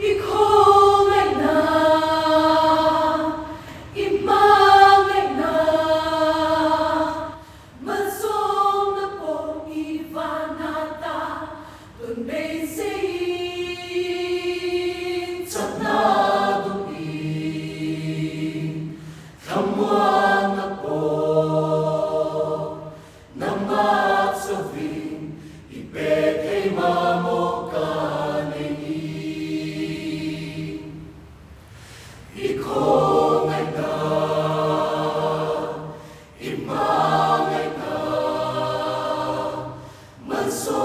I khawngaihna, i hmangaihna, Malsawmna pawh i van ata tun beiseiin chakna duhin thlamuanna pawh nangmah chauhin i pe thei mamawh ka nei ni. I khawngaihna, i hmangaihna, malsawmna.